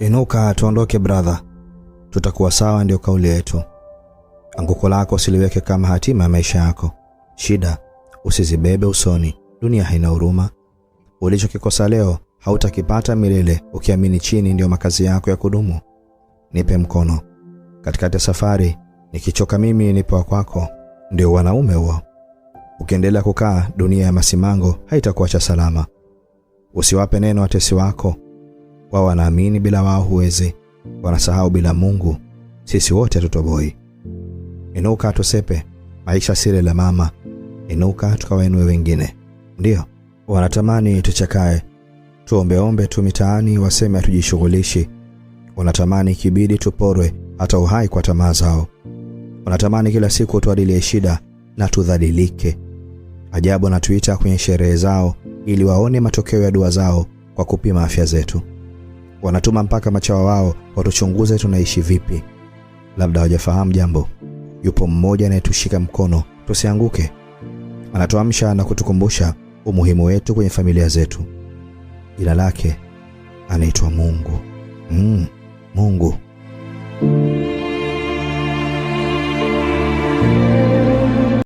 Inuka tuondoke brother, tutakuwa sawa, ndio kauli yetu. Anguko lako usiliweke kama hatima ya maisha yako. Shida usizibebe usoni, dunia haina huruma. Ulichokikosa leo hautakipata milele, ukiamini chini ndio makazi yako ya kudumu. Nipe mkono katikati ya safari, nikichoka mimi nipe wa kwako. Ndio wanaume huo. Ukiendelea kukaa, dunia ya masimango haitakuacha salama. Usiwape neno watesi wako, wao wanaamini bila wao huwezi, wanasahau bila Mungu sisi wote hatutoboi. Inuka tusepe, maisha siri la mama. Inuka tukawainue wengine. Ndio wanatamani tuchakae, tuombeombe tu mitaani, waseme hatujishughulishi. Wanatamani ikibidi tuporwe hata uhai kwa tamaa zao. Wanatamani kila siku tuadilie shida na tudhalilike. Ajabu wanatuita kwenye sherehe zao ili waone matokeo ya dua zao kwa kupima afya zetu. Wanatuma mpaka machawa wao watuchunguze tunaishi vipi. Labda hawajafahamu jambo. Yupo mmoja anayetushika mkono tusianguke, anatuamsha na kutukumbusha umuhimu wetu kwenye familia zetu. Jina lake anaitwa Mungu. Mungu.